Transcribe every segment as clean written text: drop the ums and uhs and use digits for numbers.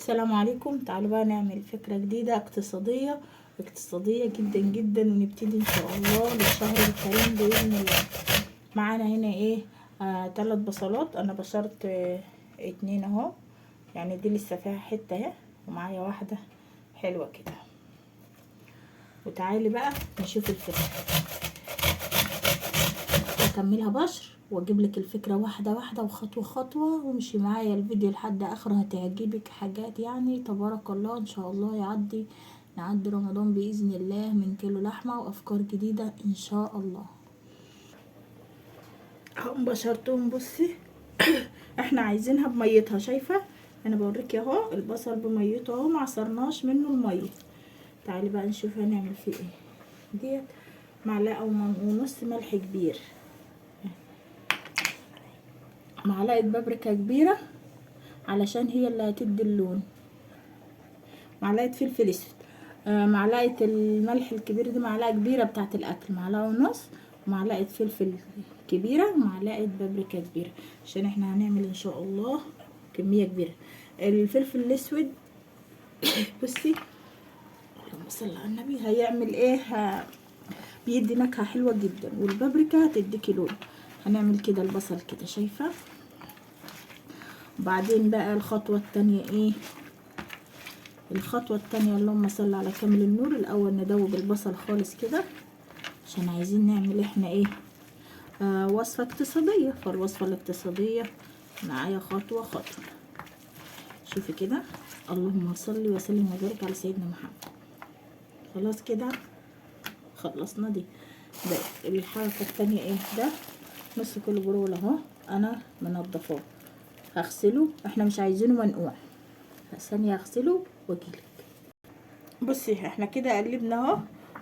السلام عليكم. تعالوا بقى نعمل فكرة جديدة اقتصادية اقتصادية جدا جدا، ونبتدي ان شاء الله للشهر الكريم بإذن الله. معانا هنا ايه؟ 3 بصلات، انا بشرت 2 اهو، يعني دي لسه فيها حتة اهي، ومعايا واحدة حلوة كده. وتعالي بقى نشوف الفكرة، هكملها بشر واجيب لك الفكرة واحدة واحدة وخطوة خطوة، وامشي معايا الفيديو لحد اخره، هتعجبك حاجات يعني تبارك الله. ان شاء الله نعدي رمضان بإذن الله من كيلو لحمة وافكار جديدة ان شاء الله. هم بشرتهم، بصي احنا عايزينها بميتها، شايفة انا بوريكي اهو البصل بميته اهو، ما عصرناش منه المية. تعالي بقى نشوف هنعمل فيه ايه. ديت معلقة ونص ملح كبير، معلقة بابريكا كبيرة علشان هي اللي هتدي اللون، معلقة فلفل اسود، معلقة الملح الكبير دي معلقة كبيرة بتاعت الاكل، معلقة ونص، معلقة فلفل كبيرة، ومعلقة بابريكا كبيرة، عشان احنا هنعمل ان شاء الله كمية كبيرة. الفلفل الاسود بصي اللهم صل على النبي، هيعمل ايه؟ بيدي نكهة حلوة جدا، والبابريكا هتديكي لون. هنعمل كده البصل كده، شايفة؟ بعدين بقى الخطوة التانية ايه؟ الخطوة التانية اللهم صل على كامل النور. الاول ندوب البصل خالص كده، عشان عايزين نعمل احنا ايه؟ وصفة اقتصادية. فالوصفة الاقتصادية معايا خطوة خطوة. شوفي كده، اللهم صل وسلم وبارك على سيدنا محمد. خلاص كده خلصنا دي. ده الحركة التانية ايه؟ ده نص كيلو برغل اهو، انا منضفاه، هغسله، احنا مش عايزينه منقوع، ثانية هغسله واجيلك. بصي احنا كده قلبنا اهو.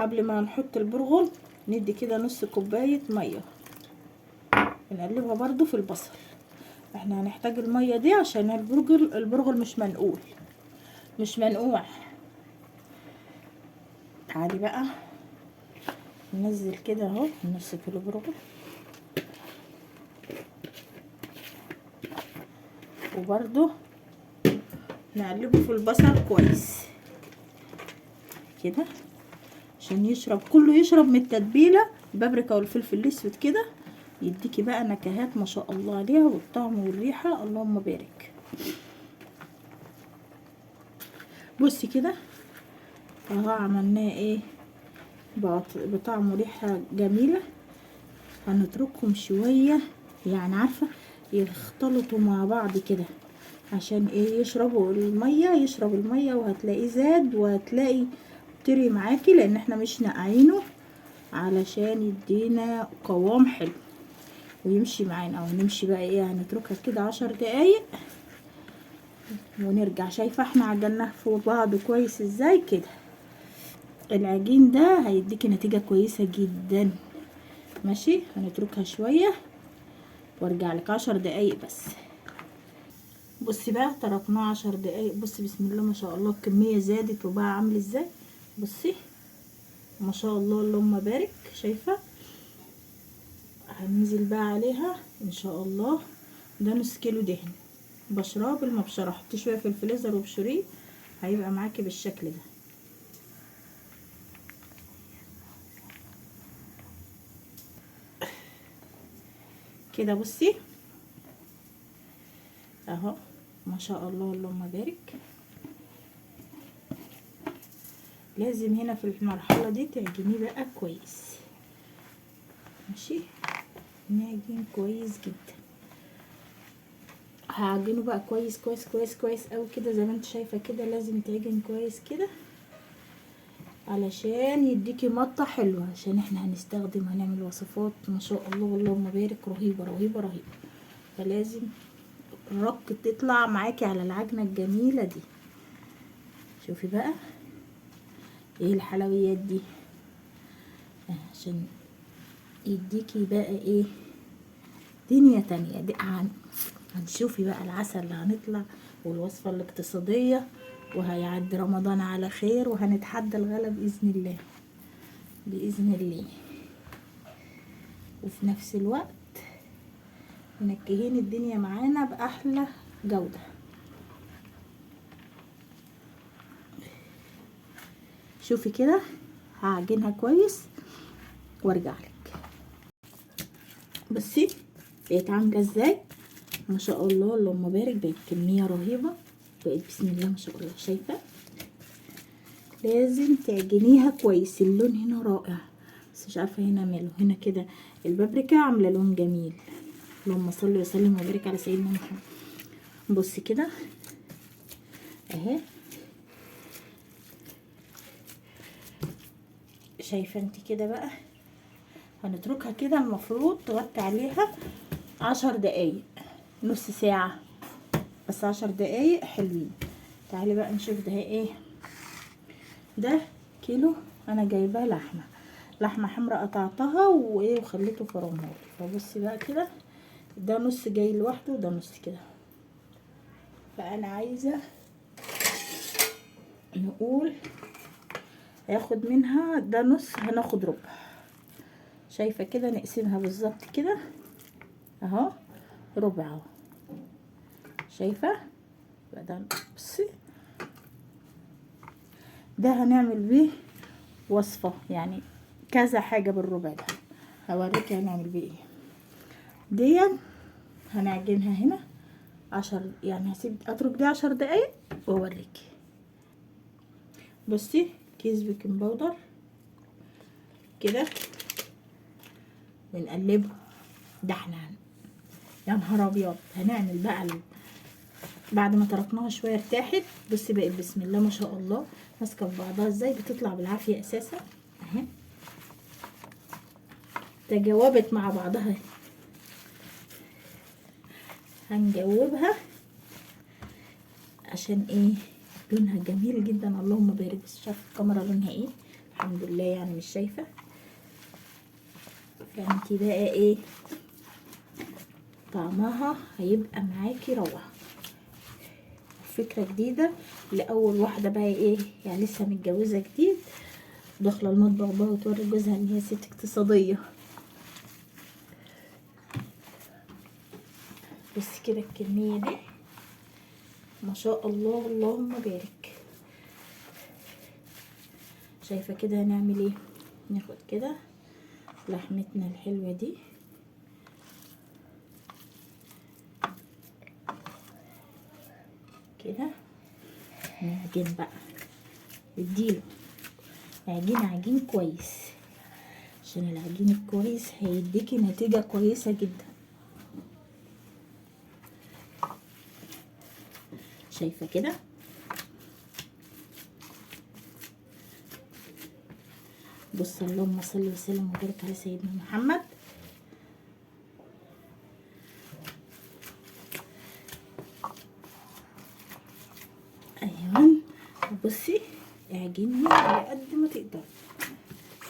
قبل ما نحط البرغل ندي كده نص كوباية مية، بنقلبها برضو في البصل. احنا هنحتاج المية دي عشان البرغل مش منقول، مش منقوع. تعالي بقى ننزل كده اهو نص كيلو برغل، وبرضو نقلبه في البصل كويس كده عشان يشرب كله، يشرب من التتبيله، البابريكا والفلفل الاسود كده، يديكي بقى نكهات ما شاء الله عليها، والطعم والريحه اللهم بارك. بصي كده اهو عملناه ايه بطعم وريحه جميلة. هنتركهم شوية يعني، عارفه يختلطوا مع بعض كده عشان ايه؟ يشربوا المية، يشرب المية، وهتلاقيه زاد وهتلاقي طري معاكي، لان احنا مش نقعينه علشان يدينا قوام حلو ويمشي معانا. او نمشي بقى ايه، هنتركها كده 10 دقايق ونرجع. شايفه احنا عجناه في بعض كويس ازاي كده. العجين ده هيديكي نتيجة كويسة جدا. ماشي، هنتركها شوية وارجع لك 10 دقايق بس. بصي بقى تركناه 10 دقايق. بصي بسم الله ما شاء الله الكمية زادت وبقى عامل ازاي. بصي ما شاء الله اللهم بارك. شايفه؟ هننزل بقى عليها ان شاء الله. ده نص كيلو دهن بشراه بالمبشره، حطي شوية في الفريزر وابشريه، هيبقى معاكي بالشكل ده. كده بصي اهو ما شاء الله اللهم بارك. لازم هنا في المرحلة دي تعجنيه بقى كويس، ماشي، نعجن كويس جدا. هعجنه بقى كويس كويس كويس كويس قوي كده زي ما انت شايفه كده، لازم تعجن كويس كده علشان يديكي مطه حلوة، عشان احنا هنستخدم هنعمل وصفات ما شاء الله اللهم بارك رهيبة رهيبة رهيبة، فلازم الرق تطلع معاكي على العجنه الجميلة دي. شوفي بقى ايه الحلويات دي عشان يديكي بقى ايه دنيا تانية. دي هنشوفي بقى العسل اللي هنطلع والوصفة الاقتصادية، وهيعدي رمضان على خير، وهنتحدى الغلا بإذن الله بإذن الله. وفي نفس الوقت منكهين الدنيا معانا بأحلى جودة. شوفي كده هعجنها كويس وارجع لك. بصي بقت عامله ازاي ما شاء الله، اللهم بارك، بقت كمية رهيبة، بقت بسم الله ما شاء الله. شايفه؟ لازم تعجنيها كويس. اللون هنا رائع، بس مش عارفه هنا ماله. هنا كده البابريكا عامله لون جميل. اللهم صل وسلم وبارك على سيدنا محمد. بصي كده اهي، شايفه انت كده بقى. هنتركها كده، المفروض تغطي عليها 10 دقايق، نص ساعة بس، 10 دقايق حلوين. تعالي بقى نشوف ده ايه. ده كيلو انا جايباه لحمه حمراء، قطعتها وايه وخليته فرمال. فبصي بقى كده، ده نص جاي لوحده وده نص كده. فانا عايزه نقول هياخد منها ده نص، هناخد ربع. شايفه كده؟ نقسمها بالظبط كده اهو، ربع اهو. شايفه؟ يبقى ده بصي ده هنعمل بيه وصفه، يعني كذا حاجة بالربع ده. هوريكي هنعمل بيه ايه. دي هنعجنها هنا 10، يعني هسيب اترك دي 10 دقايق واوريكي. بصي كيس baking powder كده ونقلبه. ده احنا يا نهار ابيض هنعمل بقى بعد ما تركناها شوية ارتاحت. بصي بقت بسم الله ما شاء الله ماسكه في بعضها ازاي، بتطلع بالعافية اساسا اهي، تجاوبت مع بعضها. هنجاوبها عشان ايه؟ لونها جميل جدا اللهم بارك. بس شايفه الكاميرا لونها ايه؟ الحمد لله يعني مش شايفه. فانتي بقى ايه طعمها هيبقى معاكي روعه. فكرة جديدة لاول واحدة بقى ايه، يعني لسه متجوزة جديد داخله المطبخ بقى وتوري جوزها ان هي ست اقتصادية. بس كده الكمية دي ما شاء الله اللهم بارك. شايفه كده هنعمل ايه؟ ناخد كده لحمتنا الحلوة دي كده، نعجن بقى، اديله عجين عجين كويس، عشان العجين الكويس هيديكي نتيجة كويسة جدا. شايفة كده؟ بص اللهم صل وسلم وبارك على سيدنا محمد. ايوه بصي اعجني على قد ما تقدر،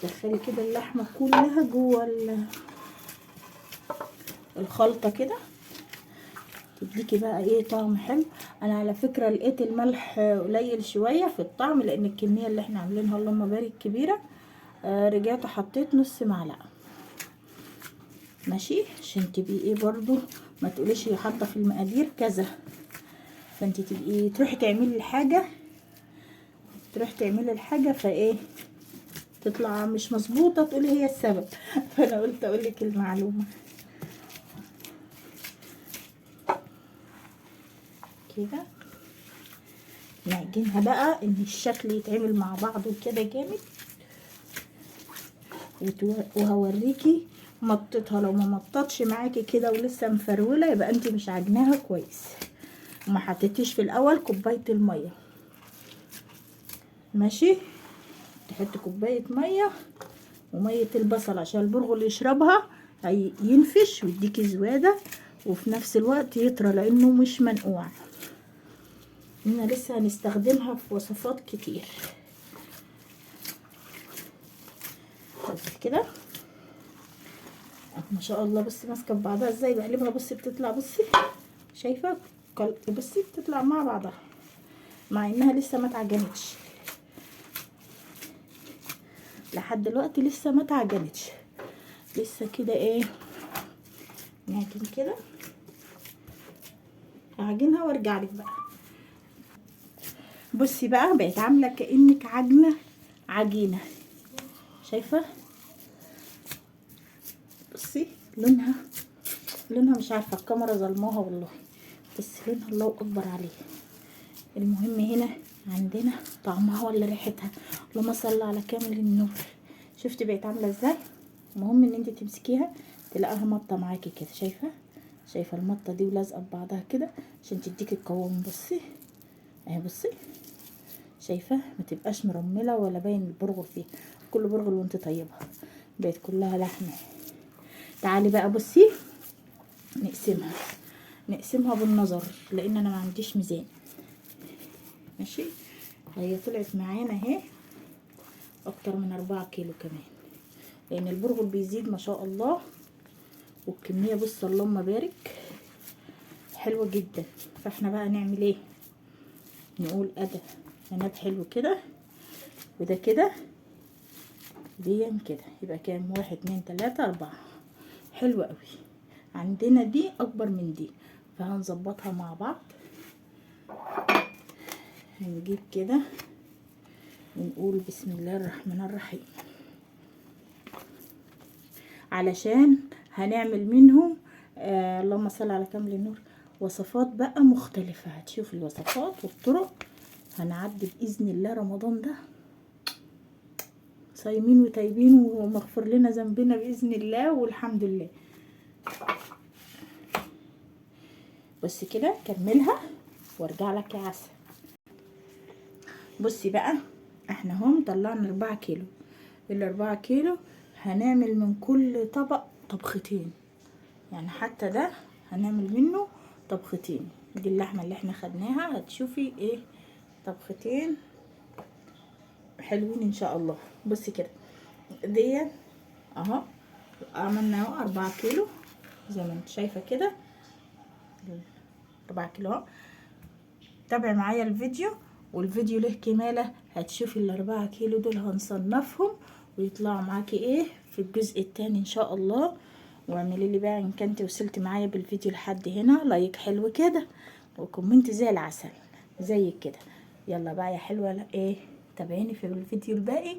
دخلي كده اللحمة كلها جوه الخلطة كده، تديكي بقى ايه طعم حلو. انا على فكرة لقيت الملح قليل شوية في الطعم، لان الكمية اللي احنا عاملينها اللهم بارك كبيرة. رجعت حطيت نص معلقه ماشي، عشان تبقي ايه برضو ما تقوليش هي حاطه في المقادير كذا، فانت تبقي تروحي تعملي الحاجة، تروحي تعملي الحاجة فايه تطلع مش مظبوطة تقولي هي السبب. فانا قلت اقولك المعلومة كده. نعجنها بقى ان الشكل يتعمل مع بعضه كده جامد، وهوريكي مطتها. لو ما مطتش معاكي كده ولسه مفروله يبقى انت مش عجناها كويس، وما حطيتيش في الاول كوباية المية. ماشي، تحط كوباية مية ومية البصل عشان البرغل يشربها هينفش ويديكي زواده، وفي نفس الوقت يطرى لانه مش منقوع. احنا لسه هنستخدمها في وصفات كتير. بس كده ما شاء الله. بصي ماسكه في بعضها ازاي، بقلبها بصي بتطلع، بصي شايفه، بصي بتطلع مع بعضها مع انها لسه ما اتعجنتش لحد دلوقتي، لسه ما اتعجنتش لسه كده ايه. نعجن كده، هعجنها وارجع لك بقى. بصي بقى بقت عامله كانك عجنه عجينه. شايفه؟ بصي لونها، لونها مش عارفه الكاميرا ظلماها والله، بس لونها الله اكبر عليه. المهم هنا عندنا طعمها ولا ريحتها، اللهم صل على كامل النور. شفتي بقت عامله ازاي؟ المهم ان انت تمسكيها تلاقيها مطه معاكي كده. شايفه؟ شايفه المطه دي ولازقه ببعضها كده عشان تديكي القوام. بصي اهي، بصي شايفه، ما تبقاش مرمله ولا باين البرغل فيها، كل برغل وانت طيبة، بقت كلها لحمه. تعالي بقى بصي نقسمها، نقسمها بالنظر لان انا ما عنديش ميزان. ماشي، هي طلعت معانا اهي اكتر من 4 كيلو كمان، لان البرغل بيزيد ما شاء الله، والكميه بص اللهم بارك حلوة جدا. فاحنا بقى نعمل ايه؟ نقول ادا عنب حلو كده، وده كده، دي كده، يبقى كام؟ 1 2 3 4. حلوة قوي. عندنا دي اكبر من دي، فهنظبطها مع بعض. هنجيب كده ونقول بسم الله الرحمن الرحيم، علشان هنعمل منهم اللهم صل على كامل النور وصفات بقى مختلفة. هتشوف الوصفات والطرق. هنعدي بإذن الله رمضان ده صايمين وتايبين ومغفور لنا ذنبنا بإذن الله والحمد لله. بس كده كملها وارجع لك يا عسل. بصي بقى احنا هم طلعنا 4 كيلو، ال4 كيلو هنعمل من كل طبق طبختين، يعني حتى ده هنعمل منه طبختين. دي اللحمة اللي احنا خدناها، هتشوفي ايه طبختين حلوين ان شاء الله. بصي كده دي اهو عملنا اهو 4 كيلو زي ما انت شايفة كده، 4 كيلو اهو. تابعي معايا الفيديو، والفيديو له كمالة، هتشوفي ال4 كيلو دول هنصنفهم ويطلعوا معاكي ايه في الجزء التاني ان شاء الله. واعملي لي بقى ان كنت وصلت معايا بالفيديو لحد هنا like حلو كده، و comment زي العسل زي كده. يلا بقى يا حلوة ايه، تابعيني في الفيديو الباقي،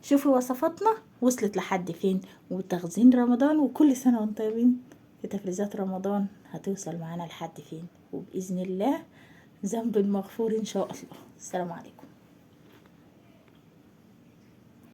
شوفي وصفاتنا وصلت لحد فين، وتخزين رمضان، وكل سنة وانتم طيبين في تفريزات رمضان هتوصل معانا لحد فين، وبإذن الله ذنب مغفور ان شاء الله. السلام عليكم.